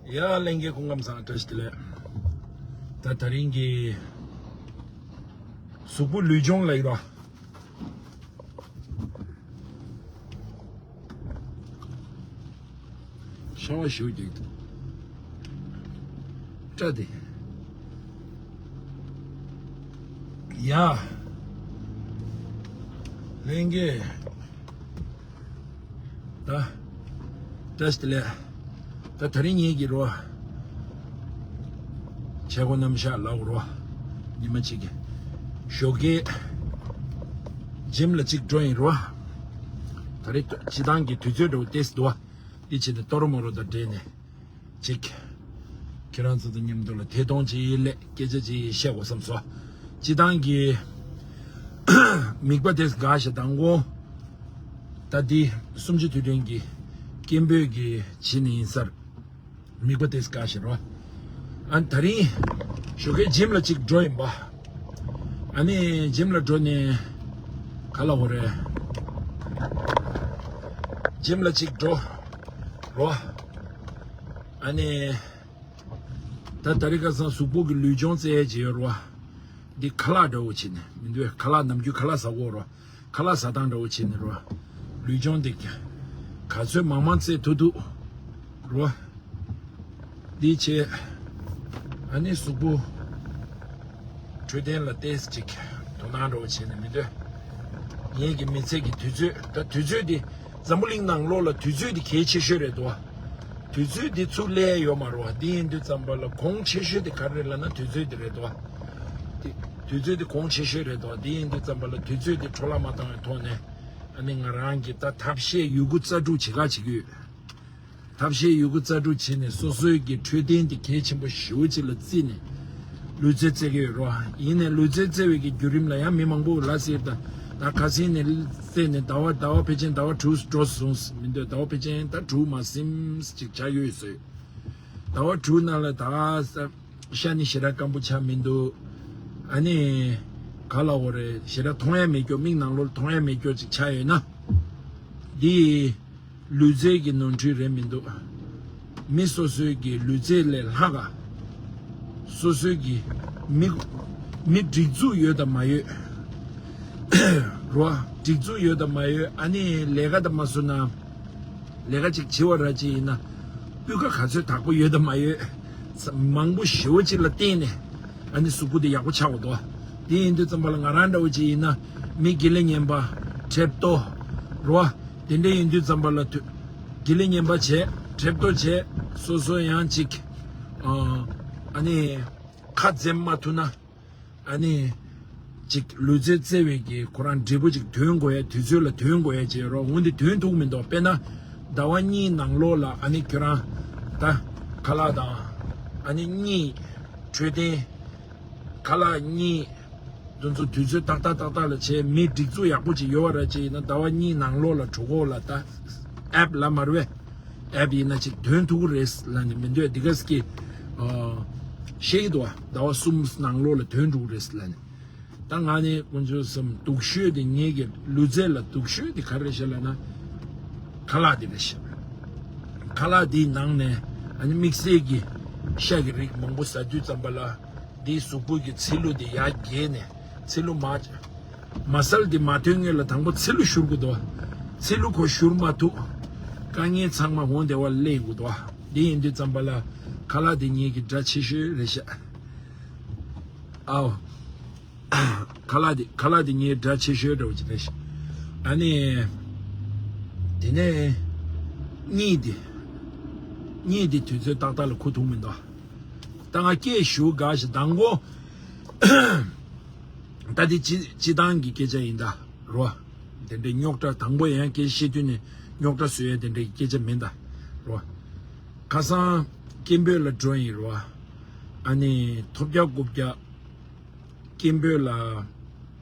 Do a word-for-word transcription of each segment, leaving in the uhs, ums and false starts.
ཡ་ལྷན་རྒྱས་སྐུ་ཁམས་བཟང་། བཀྲ་ཤིས་བདེ་ལེགས། ད་དེ་རིང་གི་གཟུགས་པོ་ལུས་སྦྱོང་ལ་ཡིན་རོགས། ཤ་བ་ཞུ་རྒྱུ་འདུག་སྐྲ་དེ། ཡ། ལྷན་རྒྱས། ད། བཀྲ་ཤིས་བདེ་ལེགས། ད་དེ་རིང་ངེད་ཀྱི་རོ། བྱེད་སྒོ་རྣམ་གཞག་ལབ་རོ། ཉི་མ་གཅིག་གི་ཞོགས་ཀས་ཇིམ་ལ་གཅིག་འགྲོ་ཡིན་རོ། ད་རེས་སྤྱི་བཏང་གི་དུས་ཚོད་འདྲ་བོ་ཏོག་ཙམ་འདུག་བ། འདི་བྱས་ཏེ་ཏོ་རོ་མོ་རོ་དང་འབྲེལ་ནས་གཅིག་ཁྱེད་རང་ཚོ་དང་མཉམ་དུ་ལ་ཐད་གཏོང་བྱེད་ཡས་ལས་སྐད་ཆ་ཅིག་བཤད་དགོས་བསམ་སོང་། སྤྱི་བཏང་གི་དམིགས་པ་དེ་འགའ་ཞིག་དང་པོ། ད་འདི་གསུམ་བཅུ་དུས་དྲན་གྱི་སྐད་འབོད་ཀྱི་བྱས་ནས་ཡིན་ས་རེད། དམིགས་པ་དེ་འགའ་ཞིག་རོ། ཨ་ནི་དེ་རིང་ཞོགས་ཀས་ཇིམ་ལ་གཅིག་འགྲོ་ཡིན་པ། ཨ་ནི་ཇིམ་ལ་འགྲོ་ནས་ག་ལ་འོ་རེད། ཇིམ་ལ་གཅིག་འགྲོ་རོ། ཨ་ནི་ད་དེ་རིང་ཁ་སང་གཟུགས་པོ་གི་ལུས་སྦྱོང་རྩེ་ཡས་བྱེད་ཡོད་རོ། འདི་ཁ་ལག་འདྲ་བོ་བྱས་ནས་མི་འདུག་ཁ་ལག་ནམ་རྒྱུན་ཁ་ལག་ཟ་གོ་རོ། ཁ་ལག་ཟ་སྟངས་འདྲ་བོ་བྱས་ནས་རོ། ལུས་སྦྱོང་དེ་ག་ཚོད་མང་མང་རྩེ་ཐུབ་ཐུབ་རོ། འདི་བྱས། ཨ་ནི་གཟུགས་པོ་འཕྲོད་བསྟེན་ལ་ཏོག་ཙམ་ཅིག་དོ་སྣང་འདྲ་བོ་བྱས་ནས་མི་འདོད། ངེད་ཀྱི་མི་ཚེ་གི་དུས་ཚོད། ད་དུས་ཚོད་འདི་འཛམ་བུ་གླིང་ནང་ལོགས་ལ་དུས་ཚོད་འདི་གལ་ཆེ་ཤོས་རེད་དོ། དུས་ཚོད་འདི་ཚུར་སླེབས་ཡོད་མ་རེད་བ། འདི་ཡིན་དུས་ཙམ་པ་ལ་གོང་ཆེ་ཤོས་དེ་ག་རེ་རེད་ལབ་ན་དུས་ཚོད་འདི་རེད་དོ། དེ་དུས་ཚོད་འདི་གོང་ཆེ་ཤོས་རེད་དོ། འདི་ཡིན་དུས་ཙམ་པ་ལ་དུས་ཚོད་འདི་འཕྲོ་བརླག་མ་བཏང་བའི་ཐོག་ནས། ཨ་ནི་ང་རང་གིས་ད་ཐབས་ཤེས་ཡོད་རྒུ་རྩལ་སྤྲུགས་བྱེད་ག་བྱེད་ཀྱི་ཡོད། ཐབས་ཤེས་ཡོད་རྒུ་རྩལ་སྤྲུགས་བྱས་ནས་སོ་སོའི་གི་འཕྲོད་བསྟེན་དེ་གལ་ཆེན་པོ་ཞེ་པོ་ཅིག་ལ་བརྩིས་ནས་ལུས་རྩལ་རྩེ་གི་ཡོད་རོ། ཡིན་ནའི་ལུས་རྩལ་རྩེ་བའི་གི་བརྒྱུད་རིམ་ལ་ཡང་མི་མང་པོ་ལ་ཟེར། ད་ད་ཁ་སང་ནས་རྩེ་ནས་ཟླ་བ་ཟླ་བ་ཕལ་ཆེར་ཟླ་བ་དྲུག་འགྲོ་སོང་མི་འདོད། ཟླ་བ་ཕལ་ཆེར་ད་དྲུག་མ་ཟིན་ཅིག་ཆགས་ཡོད་ཟེར། ཟླ་བ་དྲུག་ནང་ལ་ད་ས་ཤ་ནི་ཞེ་དྲག་སྐམ་པོ་ཆགས་མི་འདུག་ཨ་ནི་ག་ལ་འོ་རེད། ཞེ་དྲག་མཐོང་ཡ་མེད་སྐྱོ། མིག་ནང་ལོགས་མཐོང་ཡ་མེད་སྐྱོ་ཅིག་ཆགས་ཡོད་ན། འདི་ལུས་རྩལ་གྱི་ནོར་འཁྲུལ་རེད་མི་འདུག་མི་སོ་སོའི་གི་ལུས་རྩལ་ལས་ལྷག་ག་སོ་སོའི་གི་མི་མི་སྒྲིག་འཛུགས་ཡོད་དམ་མ་ཡོད་རོ། སྒྲིག་འཛུགས་ཡོད་དམ་མ་ཡོད། ཨ་ནི་ལས་ཀ་དང་མ་བཟོ་ན། ལས་ཀ་ཅིག་བྱེད་པ་ར་ཅིག་ཡིན་ན། སྤུས་ཀ་ག་ཚོད་དག་པོ་ཡོད་དམ་མ་ཡོད། མང་པོ་ཞེ་པོ་ཅིག་ལ་བརྟེན་ནས། ཨ་ནི་གཟུགས་པོ་དེ་ཡག་པོ་ཆགས་འོ་དོ། དེ་ཡིན་དུས་ཙམ་པ་ལ་ང་རང་འདྲ་བོ་ཅིག་ཡིན་ན། མི་དགེ་ལས་ངན་པ། གྲེབ་ཏོ། རོ། དེ་འདྲ་ཡིན་དུས་ཙམ་པ་ལ་དུ། དགེ་ལས་ངན་པ་བྱས། གྲེབ་ཏོ་བྱས། སོ་སོ་ཡང་ཅིག་ཨ་ནི། ཁ་འཛེམ་མ་ཐུབ་ན། ཨ་ནི། ཅིག་ལུས་རྩལ་རྩེ་བའི་གི་ཁོ་རང་འབྲས་བུ་ཅིག་ཐོན་དགོས་ཡ། དུས་ཚོད་ལ་ཐོན་དགོས་ཡ་བྱས་རོགས། འོན་ཏེ་ཐོན་ཐུབ་མི་འདུག་དཔེར་ན། ཟླ་བ་གཉིས་ནང་ལོགས་ལ་ཨ་ནི་ཁྱོད་རང་ད་ཁ་ལག་དང་། ཨ་ནི་གཉིད། འཕྲོད་བསྟེན། ཁ་ལག་གཉིད། དེ་ཚོ་དུས་ཚོད་ཏག་ཏག་ཏག་ཏག་ལ་བྱས། མི་སྒྲིག་འཛུགས་ཡག་པོ་ཅིག་ཡོད་པ་ར་ཅིག་ཡིན་ན། ཟླ་བ་གཉིས་ནང་ལོགས་ལ་གྲོད་ཁོག་ལ་ད་ཨེབ་ལ་མར་བས། ཨེབ་ཡིན་ན་ཅིག་ཐོན་ཐུབ་ཀྱི་རེད་ལབ་ནས་མི་འདོད། འདི་ག་ཟེར་གི་ཨ། ཤེས་ཀྱི་འདུག་བ། ཟླ་བ་གསུམ་ནང་ལོགས་ལ་ཐོན་འགྲོ་གི་རེད་ལབ་ནས། ད་ང་ནི་དཀོན་མཆོག་གསུམ་སྡུག་ཤོས་དེ། ངེད་ཀྱི་ལུས་རྩལ་ལ་སྡུག་ཤོས་དེ་ག་རེ་རེད་ཤག་ལབ་ན། ཁ་ལག་དེ་རེད་ཤག་ཁ་ལག་དེའི་ནང་ནས་ཨ་ནི་དམིགས་བསལ་གྱི་ཤ་གི་རིགས་མང་པོ་ཟ་དུས་ཙམ་པ་ལ། འདིའི་གཟུགས་པོ་གི་ཚིལ་ལུ་དེ་ཡར་རྒྱས་ནས། ཚིལ་ལུ་མ། མ་སལ་དེ་མ་ཐོན་སྔོན་ལ་དང་པོ་ཚིལ་ལུ་བཞུར་དགོས་འདུག་ཚིལ་ལུ་ཁོ་བཞུར་མ་ཐུབ། དཀའ་ངལ་ཚང་མ་འོང་བདེ་བ་སླེབས་དགོས་འདུག་འདི་ཡིན་དུས་ཙམ་པ་ལ་ཁ་ལག་དེ་ངེད་ཀྱི་དགྲ་ཆེ་ཤོས་རེད་ཤག་ཨའོ། ཁ་ལག་དེ་ཁ་ལག་དེ་ངའི་དགྲ་ཆེ་ཤོས་འདྲ་བོ་ཅིག་རེད་ཤག་ཨ་ནི། དེ་ནས། གཉིད་དེ། གཉིད་དེ་དུས་ཚོད་ཏག་ཏག་ལ་ཁུག་ཐུབ་མི་འདུག་ད་ང་སྐད་ཞུ་དགའ་ཞིག་དང་པོ། ད་དེ་སྤྱི་སྤྱི་བཏང་གི་སྐད་ཆ་ཡིན་ད། རོ། དེ་འདྲའི་རྙོག་དྲ་དང་པོ་ཡང་སྐད་བཤད་དུས་ནས་རྙོག་དྲ་བཟོ་ཡ་དེ་འདྲའི་སྐད་ཆ་མིན་ད། རོ། ཁ་སང་སྐད་འབོད་ལ་འགྲོ་ཡིན་རོ། ཨ་ནི་ཐོབ་རྒྱག་རྐུབ་རྒྱག་སྐད་འབོད་ལ།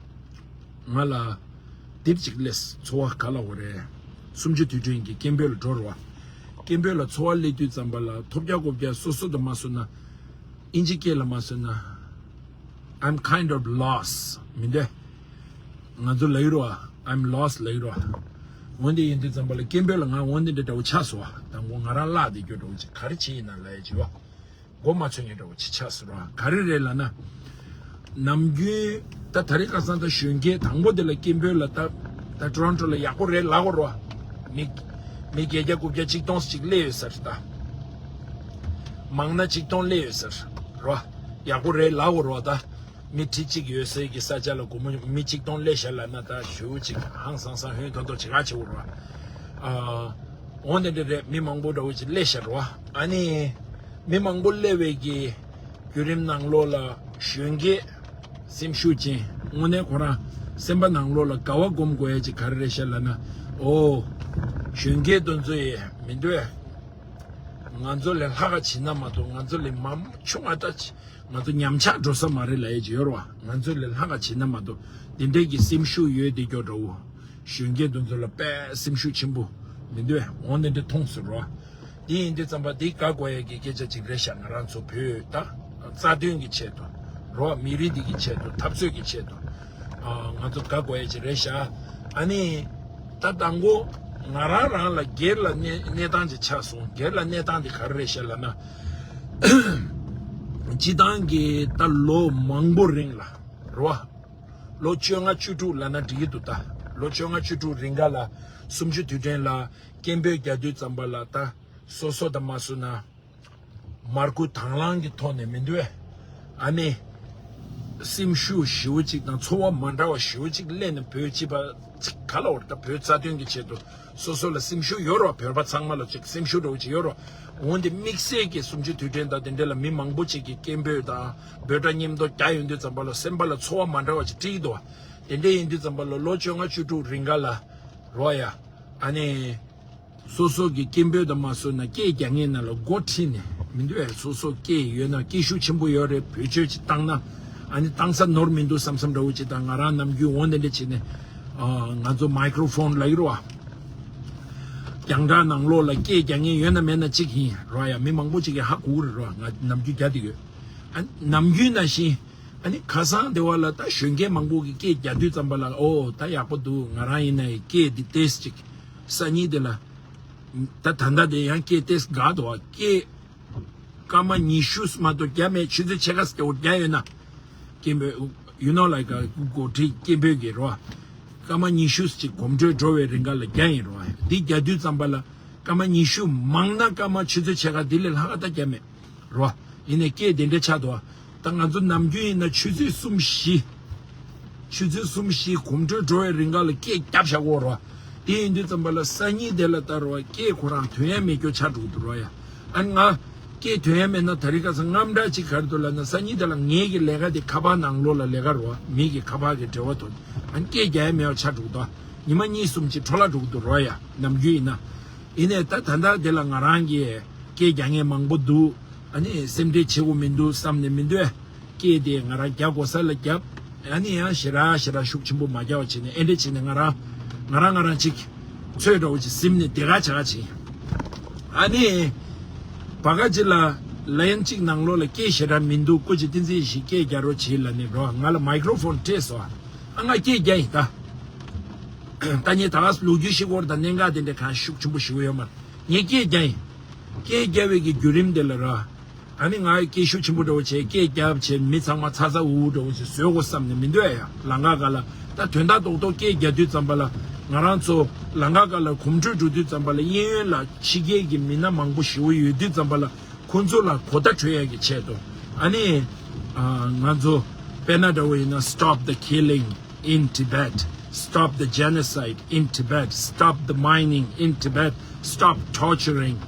ང་ལ། དེབ་ཅིག་སླེབས། འཚོ་བ་ག་ལ་འོ་རེད། གསུམ་བཅུ་དུས་དྲན་གྱི་སྐད་འབོད་ལ་འགྲོ་རོགས། སྐད་འབོད་ལ་འཚོ་བ་སླེབས་དུས་ཙམ་པ་ལ་ཐོབ་རྒྱག་རྐུབ་རྒྱག་སོ་སོ་དང་མ་བཟོ་ན། ཨིན་ཇི་སྐད་ལ་མ་བཟོ་ན། I'm kind of lost མི་འདོད། ང་ཚོ་ལབ་ཀྱི་རོ། I'm lost ལབ་ཀྱི་རོ། འོན་ཏེ་ཡིན་དུས་ཙམ་པ་ལ་སྐད་འབོད་ལ་ང་འོན་ཏེ་འདྲ་འདྲ་བོ་ཆགས་སོང་བ། དང་པོ་ང་རང་བརླག་བསྡད་རྒྱུ་འདྲ་བོ་ཅིག་ག་རེ་བྱས་ཡིན་ན་ལབ་ཡ་ཅིག་ཡོད། མགོ་མ་ཚོས་ཉེ་འདྲ་བོ་ཅིག་ཆགས་སོང་ར། ག་རེ་རེད་ལབ་ན། ནམ་རྒྱུན་ད་ད་རེས་ཁ་སང་ད་གཞོན་སྐྱེས་དང་པོ་དེ་ལ་སྐད་འབོད་ལ་ད་ད་ཊོ་རོན་ཊོ་ལ་ཡག་པོ་རེད་ལབ་དགོས་ར། མི་མི་བརྒྱད་བརྒྱ་དགུ་བརྒྱ་ཆིག་སྟོང་ཅིག་སླེབས་ཡོད་ས་རེད་ད། མང་ན་ཆིག་སྟོང་སླེབས་ཡོད་ས་རེད་ར། ཡག་པོ་རེད་ལབ་དགོས་ར་ད། མི་ཁྲི་གཅིག་ཡོད་སའི་གི་ས་ཆ་ལ་སྒོར་མོ་མི་ཆིག་སྟོང་སླེབས་ཤག་ལབ་ན་ད་ཞེ་པོ་ཅིག་ཧང་སང་སང་ཧོན་ཐོར་ཐོར་བྱེད་ག་བྱེད་དགོས་ར། ཨ། འོ་དེ་འདྲ་རེད། མི་མང་པོ་འདྲ་བོ་ཅིག་སླེབས་ཤག་ར། ཨ་ནི། མི་མང་པོ་སླེབས་པའི་གི་བརྒྱུད་རིམ་ནང་ལོགས་ལ་གཞོན་སྐྱེས་སེམས་ཤུགས་ཅན་དངོས་གནས་ཁོ་རང་སེམས་པ་ནང་ལོགས་ལ་དགའ་བ་སྒོམ་དགོས་ཡ་ཅིག་ག་རེ་རེད་ཤག་ལབ་ན། ཨོ། གཞོན་སྐྱེས་དེ་ཚོ་ཡི་མི་འདུག་ཨེ། ང་ཚོ་ལས་ལྷག་ག་བྱེད་ན་མ་གཏོགས་ང་ཚོ་ལས་མང་ཆུང་ང་ད་ང་ཚོ་ཉམས་ཆག་འགྲོ་ས་མ་རེད་ལབ་ཡ་ཅིག་ཡོད་ར་བ། ང་ཚོ་ལས་ལྷག་ག་བྱེད་ན་མ་གཏོགས་དེ་འདྲས་ཀྱི་སེམས་ཤུགས་ཡོད་དེ་སྐྱོ་འདྲ་བོ། གཞོན་སྐྱེས་དེ་ཚོ་ལ་དཔེ་སེམས་ཤུགས་ཆེན་པོ་མི་འདུག་ཨེ། འོ་དེ་འདྲ་མཐོང་སོང་ར། དེ་ཡིན་དུས་ཙམ་པ་དེ་དགའ་དགོས་ཡ་གི་སྐད་ཆ་ཅིག་རེད་ཤག་ང་རང་ཚོ་བོད་ད་རྩ་དོན་གྱི་ཆེད་དུ་ར་བ། མི་རིགས་འདི་གི་ཆེད་དུ་འཐབ་རྩོད་ཀྱི་ཆེད་དུ་ཨ་ང་ཚོ་དགའ་དགོས་ཡ་ཅིག་རེད་ཤག་ཨ་ནི་ད་དང་པོ་ང་རང་རང་ལ་སྒེར་ལ་གནས་གནས་སྟངས་ཅིག་ཆགས་སོང་། སྒེར་ལ་གནས་སྟངས་དེ་ག་རེ་རེད་ཤག་ལབ་ན། སྤྱི་བཏང་གི་ད་ལོ་མང་པོ་རིང་ལ་ར་བ། ལོ་བཅོ་ལྔ་བཅུ་དྲུག་ལབ་ན་འགྲིག་གི་འདུག་ད་ལོ་བཅོ་ལྔ་བཅུ་དྲུག་རིང་ག་ལ་གསུམ་བཅུ་དུས་དྲན་ལ་སྐད་འབོད་རྒྱག་དུས་ཙམ་པ་ལ་ད་སོ་སོ་དང་མ་སུ་ན་མར་ཁུ་དང་བླངས་ཀྱི་ཐོག་ནས་མི་འདུག་ཨེ། ཨ་ནི་སེམས་ཤུགས་ཞེ་པོ་ཅིག་དང་ཚོར་བ་མ་འདྲ་བ་ཞེ་པོ་ཅིག་སླེབས་ནས་བོད་སྤྱི་པ་ཅིག་ག་ལ་འོར་ད་བོད་རྩ་དོན་གྱི་ཆེད་དུ་སོ་སོ་ལ་སེམས་ཤུགས་ཡོད་རོགས། བོད་པ་ཚང་མ་ལ་ཅིག་སེམས་ཤུགས་འདྲ་བོ་ཅིག་ཡོད་རོགས། འོན་ཏེ་དམིགས་བསལ་གྱི་གསུམ་བཅུ་དུས་དྲན་དང་དེ་འདྲ་ལ་མི་མང་པོ་ཅིག་གིས་སྐད་འབོད་དང་འབོད་སྒྲ་སྙན་ཐོ་རྒྱག་ཡོང་དུས་ཙམ་པ་ལ་སེམས་པ་ལ་ཚོར་བ་མ་འདྲ་བ་ཅིག་སྤྲད་ཀྱི་འདུག་བ། དེ་འདྲ་ཡིན་དུས་ཙམ་པ་ལ་ལོ་བཅོ་ལྔ་བཅུ་དྲུག་རིང་ག་ལ་རོགས་ཡ། ཨ་ནི། སོ་སོ་གི་སྐད་འབོད་དང་མ་སོ་ན་སྐད་རྒྱག་མཁན་ནང་ལ་འགོ་ཁྲིད་ནས་མི་འདུག་ཨེ། སོ་སོ་སྐད་ཡོད་ན་སྐད་ཤུགས་ཆེན་པོ་ཡོད་རེད། བེད་སྤྱོད་ཅིག་བཏང་ན་ཨ་ནི་བཏང་ས་ནོར་མི་འདུག་བསམ་བསམ་འདྲ་བོ་ཅིག་དང་། ང་རང་ནམ་རྒྱུན་འོང་དེ་འདྲ་བྱས་ནས་ཨ་ང་ཚོ་མའི་ཀྲོ་ཕོན་ལབ་ཀྱི་རེད་བ། རྒྱང་བསྒྲགས་ནང་ལོགས་ལ་སྐད་རྒྱག་མཁན་ཡོད་ན་མེད་ན་གཅིག་ཡིན་རོགས་ཡ། མི་མང་པོ་ཅིག་གིས་ཧ་གོ་གི་རེད་རོགས། ང་ནམ་རྒྱུན་རྒྱག་བསྡད་ཡོད། ཨ་ནམ་རྒྱུན་ནང་བཞིན། ཨ་ནི་ཁ་སང་དེ་བ་ལ་ད་གཞོན་སྐྱེས་མང་པོ་གིས་སྐད་རྒྱག་དུས་ཙམ་པ་ལ་ཨོ་ད་ཡག་པོ་འདུག་ང་རང་ཡིན་ན་ཡི་སྐད་འདི་ཏོག་ཙམ་ཅིག་སང་ཉིན་དེ་ལ་ད་ད་ལྟ་དེ་ཡང་སྐད་ཏོག་ཙམ་འགག་འདུག་བ། སྐད་སྐར་མ་ཉི་ཤུ་མ་གཏོགས་རྒྱབ་མེད། ཆུ་ཚོད་ཕྱེད་ཀ་ཙམ་རྒྱབ་ཡོད་ན་སྐད་འབོད་you know like འགོ་ཁྲིད་སྐད་འབོད་ཀྱི་རོ། སྐར་མ་ཉི་ཤུ་ཅིག་གོམ་བགྲོད་འགྲོ་བའི་རིང་ག་ལ་རྒྱག་ཡིན་རོ། འདི་རྒྱག་དུས་ཙམ་པ་ལ་སྐར་མ་ཉི་ཤུ་མང་ན་སྐར་མ་ཆུ་ཚོད་ཕྱེད་ཀ་འདི་ལས་ལྷག་ག་ད་རྒྱབ་མེད། རོ། ཡིན་ནའི་སྐད་དེ་འདྲ་ཆགས་འདུག་ད་ང་ཚོ་ནམ་རྒྱུན་ཡིན་ན་ཆུ་ཚོད་གསུམ་བཞི། ཆུ་ཚོད་གསུམ་བཞི་གོམ་བགྲོད་འགྲོ་བའི་རིང་ག་ལ་སྐད་རྒྱབ་བཞག་གོ་རོ། དེ་ཡིན་དུས་ཙམ་པ་ལ་སང་ཉིན་དེ་ལ་ད་རོ་སྐད་ཁོ་རང་ཐོན་ཡ་མེད་སྐྱོ་ཆགས་འགྲོ་གི་འདུག་རོ་ཡ། ཨ་ང་སྐད་ཐོན་ཡ་མེད་ན་ད་རེས་ཁ་སང་དངངས་སྐྲག་ཅིག་ག་རེ་འདུག་ལབ་ན། སང་ཉིན་དེ་ལ་ངེད་ཀྱི་ལས་ཀ་དེ་ཁ་པར་ནང་ལོགས་ལ་ལས་ཀ་རོ། མི་གི་ཁ་པར་གི་འབྲེལ་བ་ཐོན། ཨ་སྐད་རྒྱག་ཡ་མེད་པ་ཆགས་འགྲོ་གི་འདུག་ཉི་མ་གཉིས་གསུམ་ཅིག་འཕྲོ་བརླག་འགྲོ་གི་འདུག་རོ་ཡ། ནམ་རྒྱུན་ཡིན་ན། ཡིན་ནའི་ད་ད་ལྟ་དེ་ལ་ང་རང་གིས་སྐད་རྒྱག་མཁན་མང་པོ་འདུག་ཨ་ནི་སེམས་ཁྲལ་བྱེད་དགོས་མི་འདུག་བསམ་ནས་མི་འདུག་སྐད་དེ་ང་རང་རྒྱག་དགོས་ས་ལ་རྒྱབ། ཨ་ནི་ཡང་ཞེ་དྲག་ཞེ་དྲག་ཤུགས་ཆེན་པོ་མ་རྒྱག་པ་བྱས་ནས་ཨེ་འདྲ་བྱས་ནས་ང་རང་ང་རང་ང་རང་ཅིག་ཚོད་འདྲ་བོ་ཅིག་ཟིན་ནས་དེ་ག་བྱ་ག་བྱས། ཨ་ནི་བ་ག་ཅིག་ལ་ལན་གཅིག་ནང་ལོགས་ལ་སྐད་ཞེ་དྲག་མི་འདུག་སྐུ་མཁྱེན་བསྟན་འཛིན་ཡེ་ཤེས་སྐད་རྒྱག་རོགས་བྱེད་ལབ་ནས་རོ། ང་ལ་མའི་ཀྲོ་ཕོན་སྤྲད་སོང་། ཨ་ང་སྐད་རྒྱག་ཡིན་ད། ད་ངས་ད་ག་ལོ་རྒྱུས་ཤིག་བོར་དང་གནད་འགག་དེ་འདྲ་གང་ཤུགས་ཆེན་པོ་ཞིག་ཡོད་མ་རེད། ངས་སྐད་རྒྱག་ཡིན། སྐད་རྒྱག་པའི་གི་བརྒྱུད་རིམ་དེ་ལ་ར། ཨ་ནི་ང་སྐད་ཤུགས་ཆེན་པོ་འདྲ་བོ་བྱས་སྐད་རྒྱབ་བྱས་མི་ཚང་མ་ཚ་ཚ་འུར་འུར་འདྲ་བོ་ཞིག་བཟོ་དགོས་བསམ་ནས་མི་འདོད་ཡ། ལམ་ཁ་སྒང་ལ་ད་དོན་དག་རྡོག་རྡོག་སྐད་རྒྱག་དུས་ཙམ་པ་ལ་ང་རང་ཚོ་ལམ་ཁ་སྒང་ལ་གོམ་བགྲོད་འགྲོ་དུས་ཙམ་པ་ལ་གཡས་གཡོན་ལ་ཕྱི་རྒྱལ་གྱི་མི་སྣ་མང་པོ་ཞེ་པོ་ཡོད་དུས་ཙམ་པ་ལ། ཁོང་ཚོ་ལ་གོ་བརྡ་འཕྲོད་ཡག་གི་ཆེད་དུ། ཨ་ནི། ཨ། ང་ཚོ་དཔེར་ན་འདྲ་བོ་ཡིན་ན། Stop the killing in Tibet, stop the genocide in Tibet, stop the mining in Tibet, stop torturing